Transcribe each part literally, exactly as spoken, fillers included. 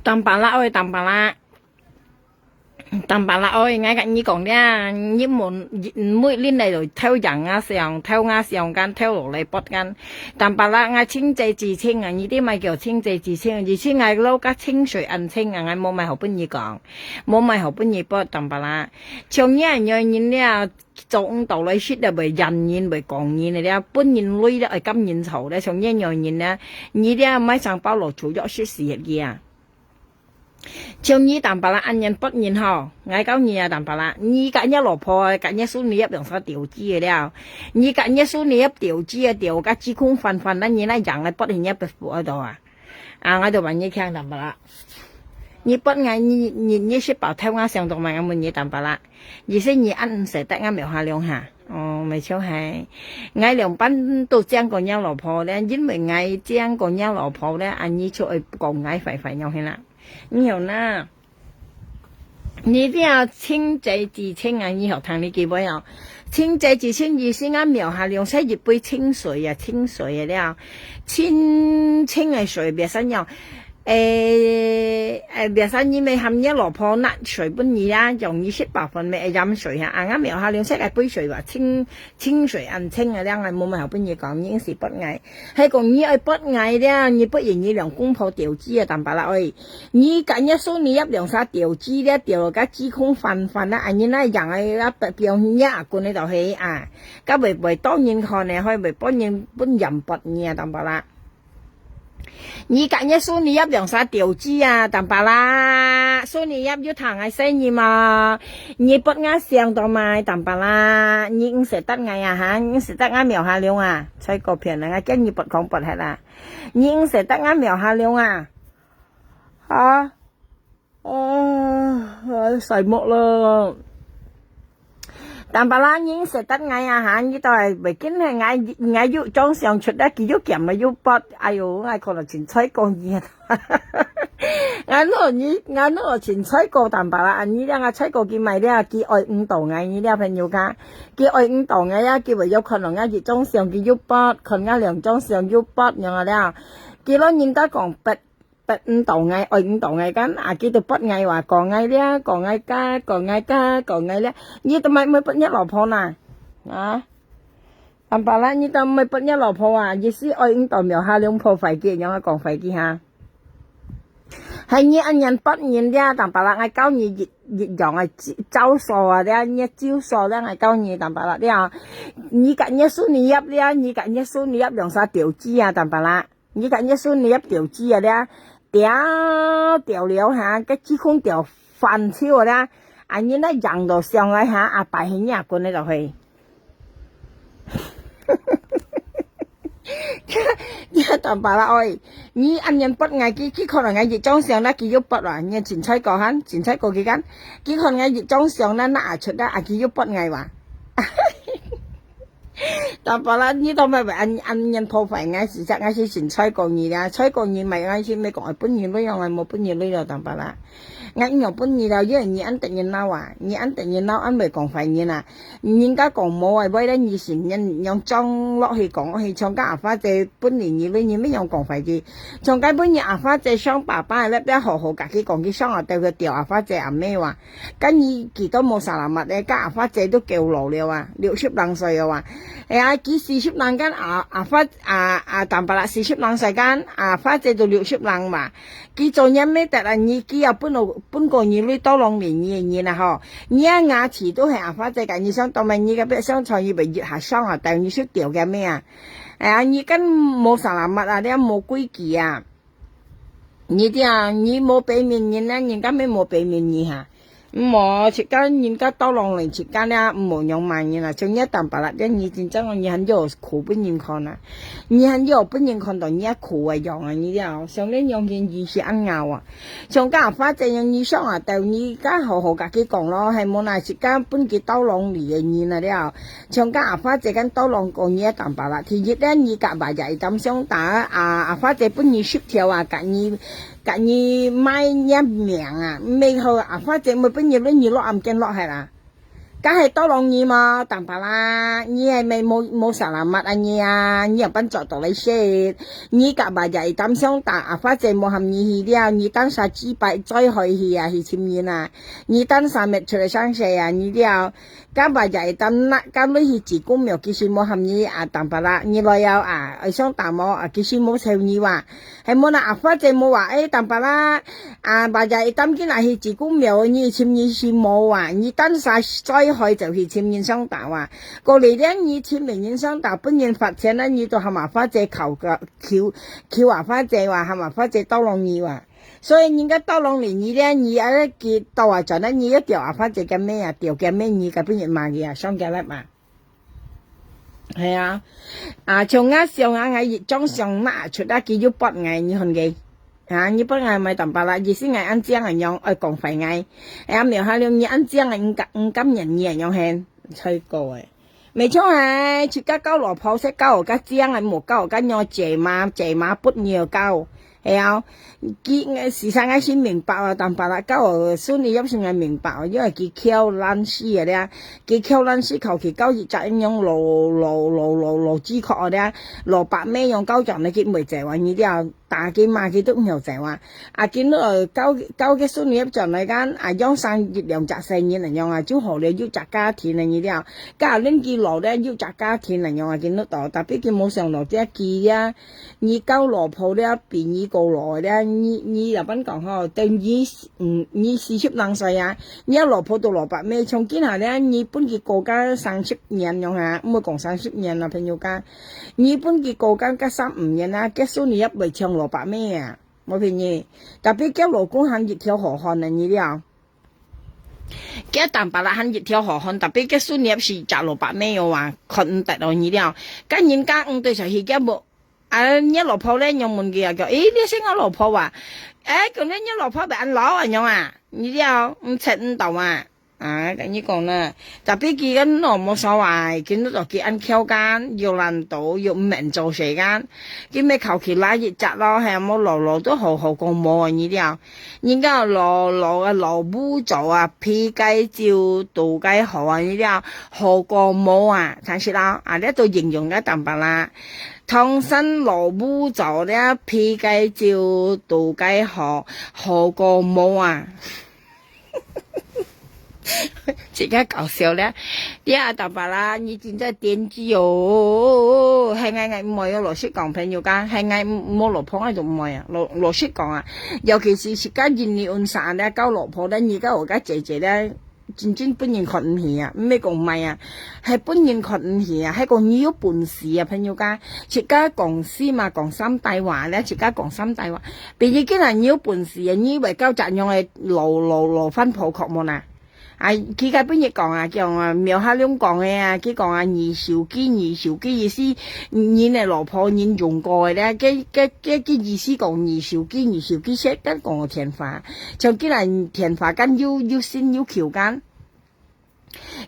Tampalak ơi, Tampalak. Tampalak ơi,𠊎甲你講咧，你毋，毋會恁來偷影啊相，偷啊相干，偷落來發干。Tampalak，𠊎清者自清啊，你知麼个叫清者自清？而且𠊎老家清水恁清啊，𠊎無麼个好分你講，無麼个好分你發，Tampalak。像你恁樣人咧，做毋到來食咧，會嫌人，會講人个咧，分人累咧，愛甘人吵咧，像你恁樣人咧，你咧買生包落廚約食死个啊。 像你Tampalak恁樣發人吼，𠊎教你啊，Tampalak，你甲你老婆，甲你孫女一樣煞調子个了。你甲你孫女一調子啊，調甲雞空翻翻，那你那樣來發人家不服个多啊？啊，𠊎都問你聽，Tampalak。你發𠊎，你，你，你食飽偷𠊎想到嘛，𠊎問你，Tampalak。你說你恁毋捨得𠊎苗下龍哈？哦，沒錯嘿。𠊎兩班都爭過你老婆咧，因為𠊎爭過你老婆咧，啊，你就會講𠊎壞壞樣去啦。 你曉得，你這清者自清啊，你曉聽這句話哦。清者自清意思啊，苗下龍係一杯清水啊，清水个了，清清个水，別儕樣，誒，誒，別儕你乜喊你老婆拿水分你啊，用你食飽飯乜會飲水啊，啊，𠊎苗下龍係該杯水哇，清，清水恁清个了，𠊎無麼个好分你講，你硬係發𠊎。 係講你愛發𠊎了，你發現你兩公婆調子啊，Tampalak ơi。你甲你孫女一樣煞調子了，調甲雞空翻翻啊，恁樣那樣个啊，表你阿公个就係啊，甲會，會當人看呢，會，會分人，分人發你啊，Tampalak。你甲你孫女一樣煞調子啊，Tampalak。孫女一有聽𠊎聲音嘛？你發𠊎想到嘛，Tampalak。你毋捨得𠊎啊，哈？你毋捨得𠊎苗下龍啊？ 吹過片啊，𠊎驚你發空發忒啊。你毋捨得𠊎苗下龍啊？啊？啊，晒目了。Tampalak，你毋捨得𠊎啊，哈？你到底會緊係𠊎，𠊎有張相出來，佢又鹹了又發，哎喲，𠊎看了真衰過你啊。 𠊎老你，𠊎老真衰過Tampalak，你這𠊎衰過佢買了，佢愛毋到𠊎，你這朋友家，佢愛毋到𠊎啊，佢會有看到𠊎一張相，佢又發，看𠊎兩張相又發，樣啊了。佢老人家講發，發毋到𠊎，愛毋到𠊎，kan，啊，佢都發𠊎話，講𠊎了，講𠊎家，講𠊎家，講𠊎了，你都買，買發你老婆啦，啊？Tampalak，你都買發你老婆啊，意思愛毋到苗下龍破壞佢，樣啊講壞佢哈？ 係你恁樣發人了，Tampalak，𠊎教你一，一樣个招，招數啊，了，你招數了，𠊎教你，Tampalak，了。你甲你孫女一了，你甲你孫女一兩儕調子啊，Tampalak。你甲你孫女一調子啊，了，調，調了哈，該雞空調翻手啊，了，啊，你那樣到上來哈，阿伯係你阿公个就係。 你Tampalak ơi，你恁樣發𠊎，佢，佢看到𠊎一張相，那佢又發啦，你真衰過han，真衰過佢kan，佢看𠊎一張相，那，那啊出啦，啊佢又發𠊎哇。Tampalak，你到尾會恁，恁樣破壞𠊎，實在𠊎係真衰過你啦，衰過你咪𠊎係咪講愛分你鐳，𠊎無分你鐳了，Tampalak。 𠊎仰般你了，因為你恁得人惱啊，你恁得人惱，恁會講壞人啊。人家講無个話咧，你承認，仰裝落去講落去，像該阿花姐分你，你會，你乜樣講壞佢？像該本日阿花姐想爸爸咧，不要好好甲佢講，佢想啊，對佢吊阿花姐阿妹哇。該你佢都無salamat咧，該阿花姐都夠老了啊，六十零歲了啊。哎呀，佢四十零kan，阿，阿花，啊，啊，Tampalak四十零歲kan，阿花姐都六十零嘛。 佢做人乜得啊，你佢啊分我，分過你鐳tolong你，你个人啊吼。你个牙齒都係阿花姐甲你想，當然你个別想穿，你會一下傷啊，但你手掉个咩啊？哎呀，你kan無salamat啊，你無規矩啊。你這樣，你無白面人啊，人家乜無白面你哈。 無，自家人家tolong人，自家咧，無仰般人啊。像你Tampalak，你真正哦，你還有苦分人看啊。你還有分人看到你也苦个樣啊，你了，像你樣人，你是恁樣啊。像該阿花姐樣，你想啊，到你該好好甲佢講咯，係無啦，自家分佢tolong你个人啊了。像該阿花姐kan tolong過你Tampalak，第一咧，你甲爸也一擔相打啊，阿花姐分你十條啊，甲你 甲你賣你命啊，毋好啊，反正毋分你，你落暗間落去啦。該係tolong你無？Tampalak，你係無，無，無selamat啊你啊？你仰般做到來食？你甲Bajang Itam相打，阿發姐無喊你去了，你單儕祭拜再去去啊，去尋人啊？你單儕搣出來上世啊，你了？甲Bajang Itam拿甲你去濟公廟，其實無喊你啊，Tampalak，你來了啊，愛相打無？啊，其實無愁你哇。 係無啦，阿發姐無話，誒，Tampalak，啊，Bajang Itam今日去濟公廟，你尋你是無啊？你單儕再去就去尋人相打啊。過來咧，你尋別人相打，分人罰錢咧，你都喊阿發姐求个，求，求阿發姐哇，喊阿發姐tolong你哇。所以人家tolong你，你咧，你愛去到啊，轉來你要吊阿發姐个尾啊，吊个尾你个分人罵佢啊，上个禮嘛。 係啊，啊，像𠊎想啊，𠊎一張相拿出來，佢又罰𠊎，你看佢。啊，你罰𠊎毋係Tampalak，意思𠊎恁靚个樣，愛講壞𠊎。哎呀，無下了，你恁靚个，毋甘，毋甘願你个樣係，才過誒。無錯誒，自家交老婆，識交个較靚个，無交个較樣，姐媽，姐媽不要交。 係啊，佢，時常𠊎先明白啊，Tampalak交孫女也先𠊎明白啊，因為佢翹懶尸个咧，佢翹懶尸求其交一隻恁樣老，老，老，老，老雞殼个咧，老白尾樣交轉來佢毋會走啊，你了，打佢罵佢都毋曉走啊。啊，今日交，交个孫女轉來間，啊，養生一兩隻細人恁樣啊，就好了，有隻家庭了，你了，嫁人佢老了，有隻家庭恁樣啊，今日到，tapi佢無想到，這佢啊， 你交老婆了，比你過老了，你，你老闆講吼，等你，嗯，你四十零歲啊，你个老婆都老伯姆，像今下了，你分佢過个三十年樣啊，毋好講三十年啦，朋友家，你分佢過个个三五年啊，結束你也袂像老伯姆啊，無騙你。Tapi佢老公還一條好漢呢，你了。 佢Tampalak還一條好漢，tapi佢孫女是隻老伯姆哦啊，看毋得哦，你了。該人家毋對上去，佢無，啊，你老婆咧，仰問佢啊，講，誒，你係𠊎老婆啊？誒，講你，你老婆會恁老啊，樣啊？你了，毋識毋到啊？啊，跟你講啦，tapi佢个老無所謂，佢都做佢恁翹干，又懶惰，又毋肯做事間，佢咪求其拉一隻咯，係無老老都好好過無啊，你了。 人家老老个老母早啊，配个酒都个好啊，你了好過無啊，但是啦，啊，這都形容个Tampalak。唐山老母早了，配个酒都个好，好過無啊。 自家搞笑了。你啊，Tampalak，你真正癲子哦！係𠊎，𠊎毋愛哦，老實講，朋友家，係𠊎無老婆，𠊎都毋愛啊。老，老實講啊，尤其是自家印尼人啥咧，交老婆咧，你个我个姐姐咧，真正分人看毋起啊，毋係講毋愛啊，係分人看毋起啊，係講你有本事啊，朋友家，自家講死嘛，講三大話咧，自家講三大話。比如今日你有本事啊，你會交隻樣个老，老，老番婆殼無啦？ 啊，佢个本日講啊，講啊，廟下龍講个啊，佢講啊，二手機，二手機意思，人个老婆人用過个咧，該，該，該，該意思講二手機，二手機，識得講電話，像今日電話間又，又新又舊間。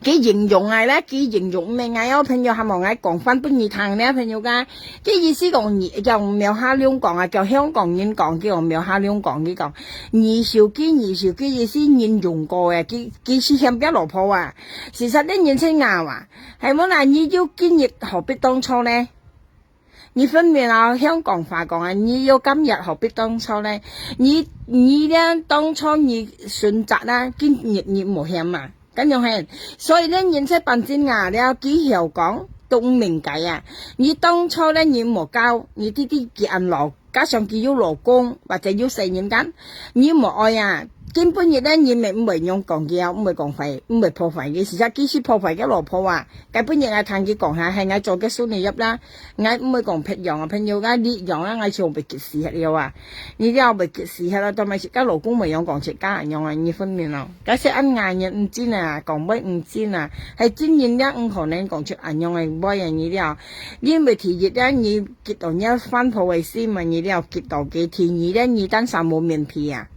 佢形容𠊎咧，佢形容毋係𠊎哦，朋友，還無𠊎講翻分你聽咧，朋友家。 佢意思講，你，講廟下龍講啊，叫香港人講，佢講廟下龍講，佢講，二手機，二手機意思人用過个，佢，佢是嫌佢老婆啊。事實你人生啊哇，係無啦，你有今日何必當初呢？你分明啊，香港話講啊，你有今日何必當初呢？你，你呢，當初你選擇啦，今日你無嫌嘛。 恁樣係，所以呢，人生半真啊，了，佢曉講，都毋明解啊。你當初呢，你無教，你弟弟佢恁老，加上佢有老公，或者有細人間，你無愛啊。今晡日呢，你乜毋會用講佢啊，毋會講壞，毋會破壞佢。事實佢係破壞个老婆啊。該晡日𠊎聽佢講下，係𠊎做个孫女入啦。 𠊎毋會講別樣啊，朋友啊，你樣啊，𠊎就會激死忒了啊。你了會激死忒了，做麼自家老公會樣講自家恁樣啊，你分明咯。該係恁𠊎人毋真啊，講話毋真啊，係真人了，毋可能講出恁樣个話啊，你了。因為第一了，你激到你番婆个心嘛，你了激到佢；第二了，你單身無面皮啊。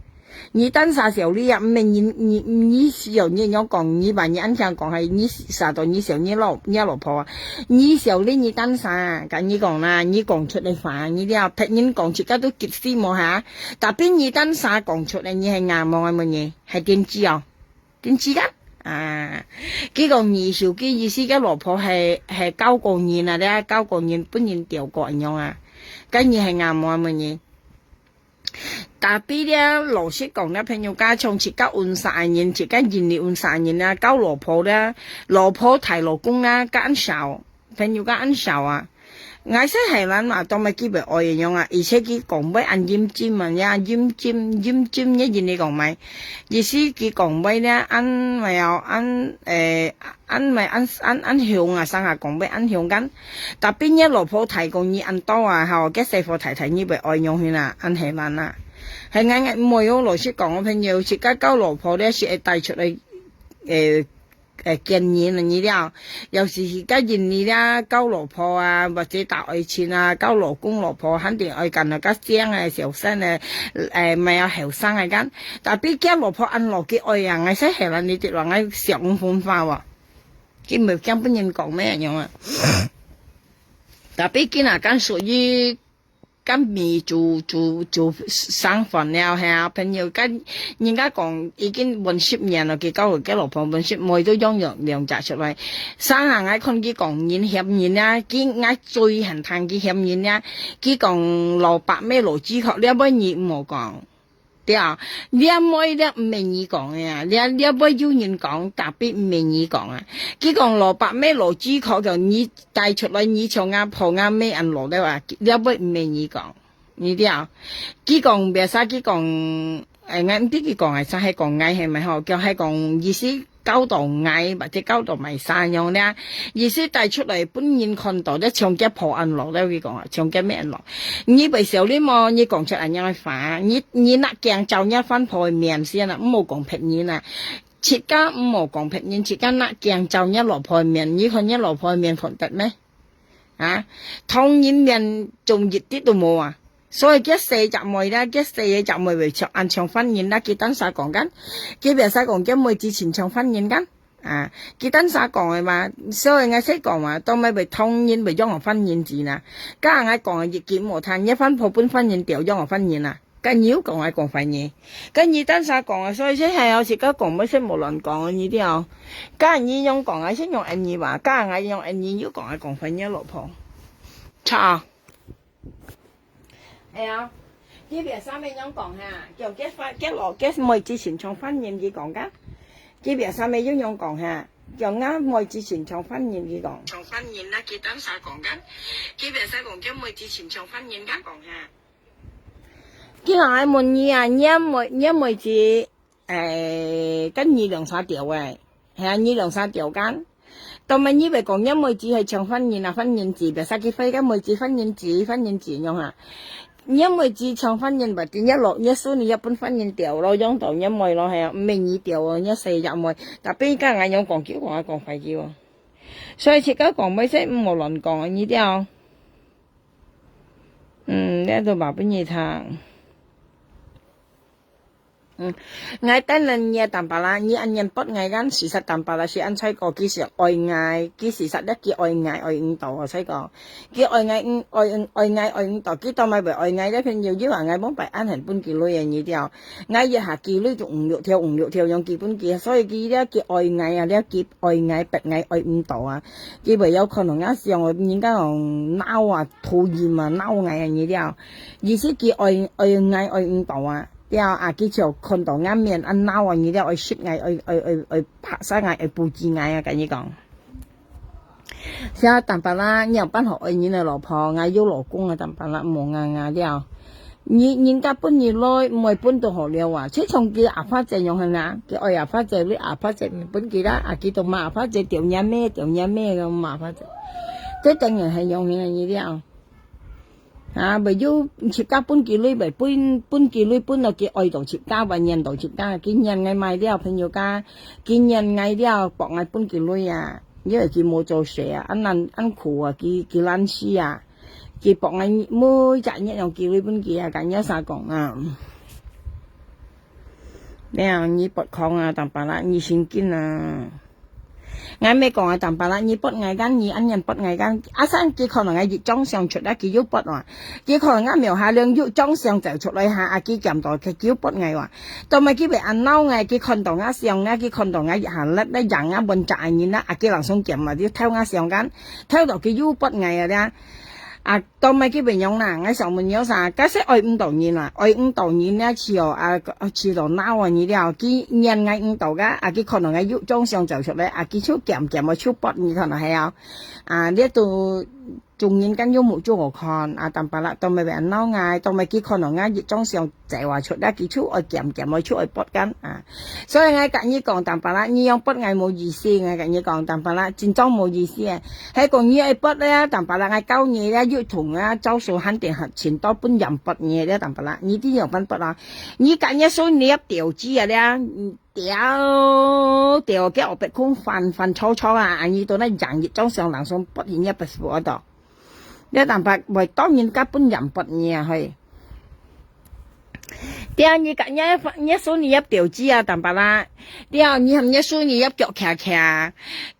你單儕小你啊，毋係你，你，你小你樣講，你話你恁樣講，係你啥到你小你老，你老婆啊，你小你你單儕啊，跟你講啦，你講出來話，你了別人講自家都激死無下，tapi你單儕講出來，你係硬望个麼你，係癲子哦，癲子个。啊，佢講你手機意思个老婆係，係交過人啊，你交過人分人調過恁樣啊，該你係啱無啊？問你。Tapi咧，老實講咧，朋友家像自家溫莎人，自家印尼溫莎人啊，交老婆咧，老婆大老公啦，較恁少，朋友家恁少啊。 𠊎識Thailand嘛，當然佢會愛个樣啊，而且佢講話恁陰森啊，呀，陰森，陰森，你認你講咩？意思佢講話呢，恁咩哦，恁，誒，恁咩，恁，恁，恁凶啊，生下講話恁凶kan。Tapi你老婆大過你恁多啊，吼，該細貨太太你會愛樣去啦，恁係難啊。係𠊎，𠊎毋會哦，老實講，我朋友，自家交老婆咧，係會帶出來，誒， 誒，見人啊，你了，有時自家印尼啦，交老婆啊，或者打愛情啊，交老公老婆，肯定愛揀那個靚个、小生个，誒，毋係啊，後生个kan。Tapi佢老婆恁老佢愛啊，𠊎識係啦，你知啦，𠊎想分化喎，佢毋係驚分人講咩樣啊。Tapi佢若敢屬於 該你就，就，就生煩惱，係啊，朋友，該人家講已經分十年了，佢交佢个老婆分十，妹都養養兩隻出來。生下𠊎看佢講人嫌人啊，佢，𠊎最恨聽佢嫌人啊。佢講老伯姆老朱學，這尾你毋好講。對啊，這尾這毋係你講个啊，這，這尾有人講，tapi毋係你講啊。佢講老伯姆老朱學，叫你 帶出來你像吾婆吾姆恁老了啊，這尾毋係你講，你知啊？佢講biasa佢講，誒，𠊎毋知佢講係啥，係講𠊎係毋係吼？佢係講意思教導𠊎，或者教導麼儕樣咧。意思帶出來分人看到咧，像厥婆恁老了，佢講啊，像厥姆恁老。你會笑你無？你講出恁樣个話，你，你拿鏡照若番婆个面先啊，毋好講別人啊。自家毋好講別人，自家拿鏡照若老婆个面，你看若老婆个面看得咩？ 啊，當人面總一滴都無啊。所以厥細隻妹啦，厥細个隻妹會像，恁像番人啦，佢單儕講kan，佢biasa講厥妹子親像番人kan。啊，佢單儕講个嘛，所以𠊎識講嘛，當然會當人會養个番人子啦。該𠊎講个一句毋好聽，若番婆分番人調養个番人啊。 該你又講𠊎講番人，該你單儕講啊，所以這下有時該講乜識無亂講啊，你知哦。該你樣講啊，識用恁樣話，該𠊎用恁樣又講𠊎講番人老婆。Chao。哎呀，佢biasa乜樣講哈，叫厥番，厥老，厥妹子親像番人佢講个。佢biasa乜又樣講哈，叫吾妹子親像番人佢講。像番人啦，佢單儕講个。佢biasa講厥妹子親像番人佢講哈。 佢講愛問你啊，若妹，若妹子，誒，跟你兩儕調誒，係啊，你兩儕調kan。當然你會講若妹子係像番人啊，番人子，biasa佢會該妹子番人子，番人子樣啊。若妹子像番人，或者若老，若孫你也分番人調咯，養到若妹咯，係啊，毋係你調哦，若細隻妹。Tapi該𠊎樣講，佢講𠊎講壞佢哦。所以自家講，乜識毋好亂講，你知哦。 嗯，這都話分你聽。嗯，𠊎等等你个Tampalak，你恁樣駁𠊎kan，事實Tampalak係恁衰過，佢係愛𠊎，佢事實咧，佢愛𠊎愛毋到啊，衰過。佢愛𠊎，嗯，愛，嗯，愛𠊎愛毋到，佢當然會愛𠊎咧，朋友，因為𠊎往擺恁恨分佢鐳啊，你知哦。𠊎一下佢鐳就五六條，五六條樣佢分佢，所以佢咧，佢愛𠊎啊，咧，佢愛𠊎，逼𠊎愛毋到啊。 佢會曉看到𠊎想，人家講惱啊，討厭啊，惱𠊎啊，你了。意思佢愛，愛𠊎愛毋到啊，了啊，佢就看到𠊎面恁惱啊，你了，愛食𠊎，愛，愛，愛，愛拍殺𠊎，愛布置𠊎啊，跟你講。Siapa Tampalak，你有辦法愛人个老婆，𠊎有老公啊，Tampalak，無𠊎，𠊎了。 你，人家分你來，毋會分到好了啊。就像佢阿花姐樣形啊，佢愛阿花姐，你阿花姐毋分佢啦，啊，佢都罵阿花姐，調若姆，調若姆个罵阿花姐。這當然係樣形啊，你了。啊，袂有自家分佢鐳，袂分，分佢鐳，分到佢愛到自家，會黏到自家，佢黏𠊎買了，朋友家，佢黏𠊎了，駁𠊎分佢鐳啊，因為佢無做事啊，恁難，恁苦啊，佢，佢懶尸啊。 佢駁𠊎每隻月用佢鐳分佢啊，跟若儕講啊。了，你發狂啊，Tampalak，你神經啊。𠊎毋係講啊，Tampalak，你撥𠊎kan，你恁樣撥𠊎kan，啊，生佢看到𠊎一張相出來，佢又撥啊。佢看到𠊎苗下令又張相走出來哈，啊，佢見到佢又撥𠊎哇。到尾佢會恁惱𠊎，佢看到𠊎相呢，佢看到𠊎一下let's呢，贏啊，分隻人啦，啊，佢langsung見啊，又偷𠊎相kan，偷到佢又撥𠊎啊咧。啊，到尾佢會樣啦，𠊎想問你啥，假使愛毋到人啊，愛毋到人咧，去哦，啊，去到鬧啊，你了，佢念𠊎毋到个，啊，佢看到𠊎又張相走出來，啊，佢就見見，𠊎就撥你看到係啊。啊，這都 眾人間又目珠好看，啊，Tampalak到尾會恁惱𠊎，到尾佢看到𠊎一張相走啊出來，佢就愛見見，𠊎就愛撥kan啊。所以𠊎甲你講，Tampalak，你樣撥𠊎無意思，𠊎甲你講，Tampalak，真正無意思啊。係講你愛撥咧，Tampalak，𠊎教你咧，又同啊，招數還得很，請到分人撥你咧，Tampalak，你一定有辦法啊。你甲你手裡掉雞啊咧，掉，掉，佢後背空翻翻錯錯啊，啊，你到那贏一張相，langsung撥去你別處嗰度。 你Tampalak會當然甲分人撥你啊，嘿。對啊，你甲你，你手裡也掉雞啊，Tampalak。對啊，你含你手裡也腳徛徛，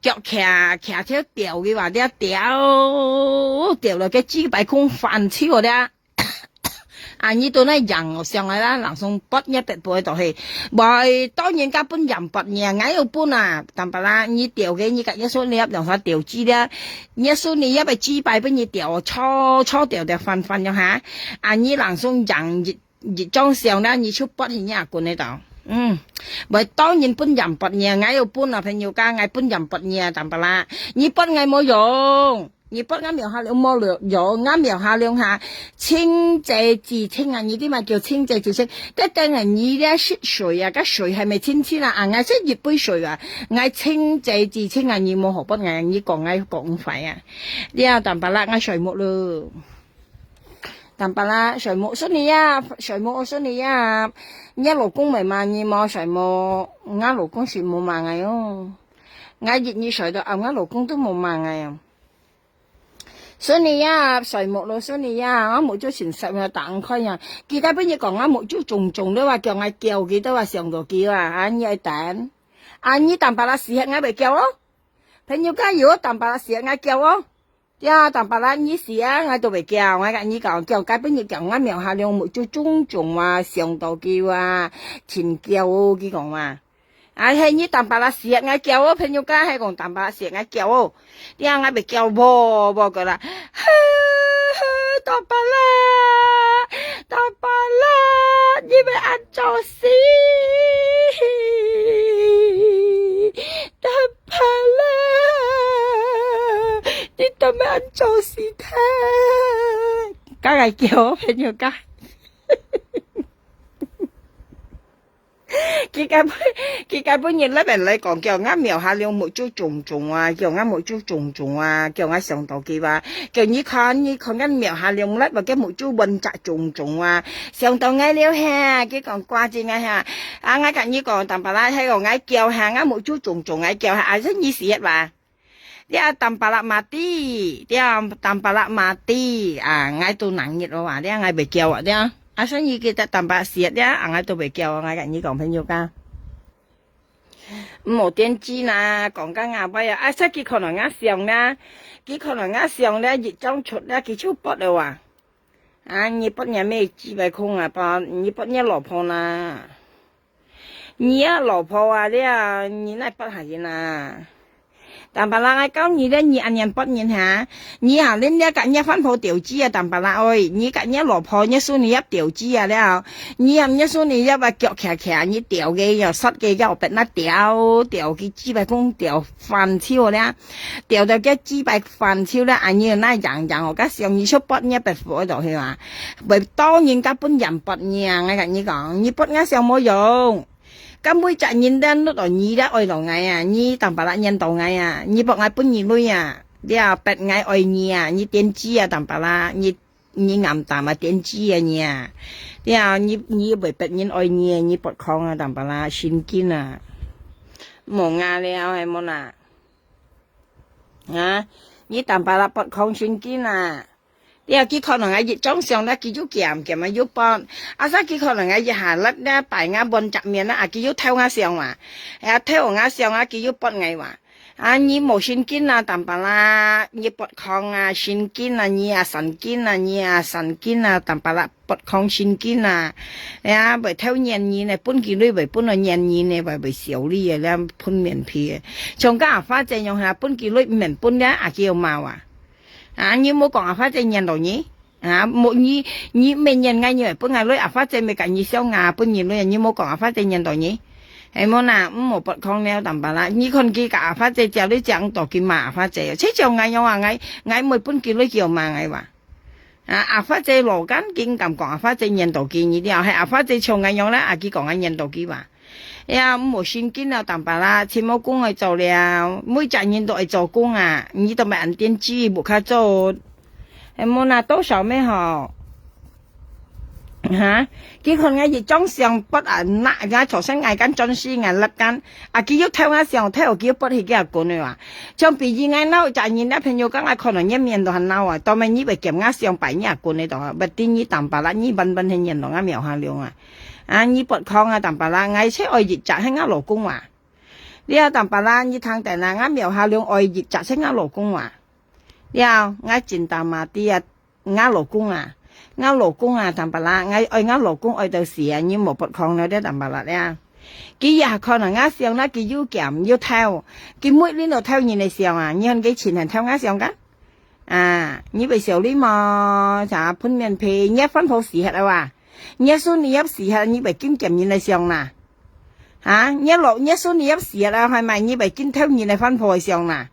腳徛徛條掉个話，你掉，掉落个雞排空翻手了。啊，你到那贏上來啦，langsung撥你別背到去。會當然甲分人撥你啊，𠊎有分啊，Tampalak，你掉个，你甲你手裡也兩下掉雞了。 你手裡也會雞排分你掉，錯錯掉掉翻翻了哈。啊，你langsung贏一，一張相啦，你就撥去你阿公該度。嗯，會當然分人撥你啊，𠊎有分啊，朋友家，𠊎分人撥你啊，Tampalak。你撥𠊎無用，你撥𠊎苗下令無用，𠊎苗下令哈，清者自清啊，你知嘛叫清者自清？該等啊，你咧食水啊，該水還未清清啊，啊，𠊎食一杯水啊，𠊎清者自清啊，你無好撥𠊎，你講𠊎講壞啊。 了，Tampalak，𠊎睡目咯。Tampalak，睡目，Sonia，睡目，Sonia。你老公會罵你無？睡目，𠊎老公是無罵𠊎哦。𠊎一日睡到暗，𠊎老公都無罵𠊎哦。Sonia，睡目咯，Sonia，𠊎目珠成實啊，打毋開啊。佢該本日講𠊎目珠腫腫了啊，叫𠊎叫佢都啊，想到佢啊，啊，你愛等。啊，你Tampalak死忒，𠊎會叫哦。朋友家有Tampalak死忒，𠊎叫哦。 呀，Tampalak你死啊，𠊎都會叫，𠊎甲你講，叫該本日叫𠊎苗下令目珠腫腫啊，想到佢啊，真叫哦，佢講啊。啊，係你Tampalak死啊，𠊎叫哦，朋友家係講Tampalak死啊，𠊎叫哦。呀，𠊎會叫，啵，啵，个啦。哈，哈，Tampalak，Tampalak，你會恁早死？Tampalak， 你都毋恁早死忒。該个叫朋友家。佢該本，佢該本日裡面來講，叫𠊎苗下令目珠腫腫啊，叫𠊎目珠腫腫啊，叫𠊎想到佢啊，叫你看，你看𠊎苗下令，𠊎个目珠問責腫腫啊，想到𠊎了嘿，佢講掛住𠊎哈，啊，𠊎甲你講，Tampalak，係講𠊎叫哈，𠊎目珠腫腫，𠊎叫哈，啊，係你死忒哇？ 這Tampalak mati，這Tampalak mati，啊，𠊎都能日咯啊，這𠊎會叫啊，這。啊，所以佢个Tampalak死啊，這，啊，𠊎都會叫啊，𠊎甲你講朋友家。無電機啦，講甲𠊎壞啊，啊，所以佢看到𠊎相啦，佢看到𠊎相啦，一張出啦，佢就發了啊。啊，你發你咩雞排空啊，發，你發你老婆啦。 你啊，老婆啊，這啊，你哪發下去啦？Tampalak，𠊎教你咧，你恁樣發人哈？你啊，恁這甲你番婆掉雞啊，Tampalak喂，你甲你老婆，你孫女也掉雞啊了。你啊，你孫女也把腳徛徛，你掉个，又殺个，又別那掉，掉个雞排空，掉翻手了。 掉到个雞排翻手了，啊，你那樣樣哦，該想你就發你別付落去啊。會當然甲分人發你啊，𠊎甲你講，你發𠊎相無用。該每隻人咧，落到你咧愛到𠊎啊，你Tampalak念到𠊎啊，你發𠊎分你鐳啊，了別𠊎愛你啊，你點知啊，Tampalak，你，你暗淡啊，點知啊你啊。了，你，你會別人愛你啊，你發狂啊，Tampalak，神經啊。無牙了，係無啦？ 啊，你Tampalak發狂神經啊！了，佢看到𠊎一張相咧，佢就鹹鹹啊，又發。啊，啥佢看到𠊎一下咧，咧，擺𠊎半隻面啊，啊，佢又偷𠊎相啊。哎呀，偷𠊎相啊，佢又發𠊎話。啊，你無神經啊，Tampalak，你發狂啊，神經啊，你啊神經啊，你啊神經啊，Tampalak，發狂神經啊。哎呀，會偷怨你呢，分佢鐳會分到怨你呢，會會笑你个，這糞面皮个。像个阿花姐樣哈，分佢鐳毋免分了，阿嬌毛啊。啊，你莫講阿花姐怨到你。 啊，無，你，你毋免怨𠊎，你會分𠊎鐳，阿花姐毋係佮你相啊，分你鐳，你莫講阿花姐怨到你。係無啦，毋好發狂了，Tampalak。你看佢佮阿花姐借鐳借到佢罵阿花姐，就像𠊎樣啊，𠊎，𠊎毋會分佢鐳，佢又罵𠊎哇。啊，阿花姐老奸，佢毋敢講阿花姐怨到佢，你了，係阿花姐像𠊎樣啦，啊，佢講𠊎怨到佢哇。哎呀，毋好神經了，Tampalak，尋無工愛做了，每隻人都愛做工啊，你都毋愛恁癲，無較做。 哎，無拿多少咩吼？哈？佢看𠊎一張相發啊，那𠊎頭先𠊎間轉世𠊎辣間，啊，佢又偷𠊎相，偷佢又發去佢阿公个哇。像比如𠊎鬧隻人，那朋友講𠊎看到你面都還鬧啊，到尾你會嫌𠊎相擺你阿公个到啊，毋知你Tampalak，你笨笨係人咯，𠊎廟下龍啊。啊，你發狂啊，Tampalak，𠊎切愛一隻係𠊎老公哇。了，Tampalak，你聽等啊，𠊎廟下龍愛一隻係𠊎老公哇。 了，𠊎真大罵你啊，𠊎老公啊，𠊎老公啊，Tampalak，𠊎愛𠊎老公愛到死啊，你莫發狂了，這Tampalak了。佢也看到𠊎相啦，佢又嫌又偷，佢每日都偷人个相啊，你看佢盡恨偷𠊎相个？啊，你會笑你無？啥糞面皮，你番婆死忒了哇？你孫女也死忒，你會緊嫌人个相啦？啊，你老，你孫女也死忒了，係咪？你會緊偷人个番婆个相啦？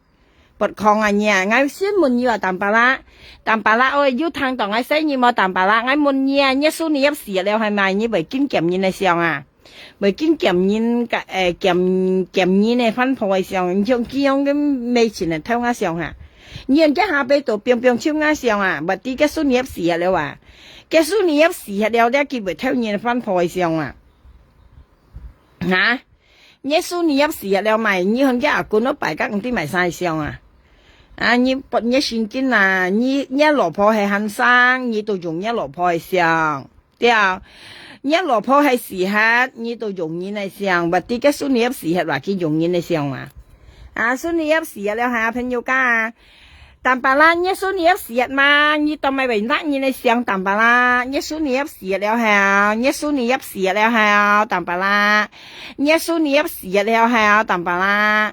發狂啊你啊！𠊎先問你啊，Tampalak，Tampalak哦，有聽到𠊎聲音無？Tampalak，𠊎問你啊，你孫女也死了，係咪？你會緊嫌人个相啊？會緊嫌人个，誒，嫌，嫌人个番婆个相，你像佢樣个無盡个偷𠊎相啊？你用這下背肚冰冰尋𠊎相啊？毋知佢孫女也死了啊？佢孫女也死了，了佢會偷人个番婆个相啊？哈？ 你孫女也死了，麼个你看佢阿公都擺甲毋知麼个相啊？啊，你發你神經啊！你，你老婆係還生，你都用你老婆个相，對啊？你老婆係死忒，你都用人个相，毋知佢孫女也死忒，話佢用人个相啊？啊，孫女也死了，還有朋友家啊？ Tampalak，你孫女也死忒嘛？你當麼个會拿人个相，Tampalak？你孫女也死了後，你孫女也死了後，Tampalak？你孫女也死了後，Tampalak？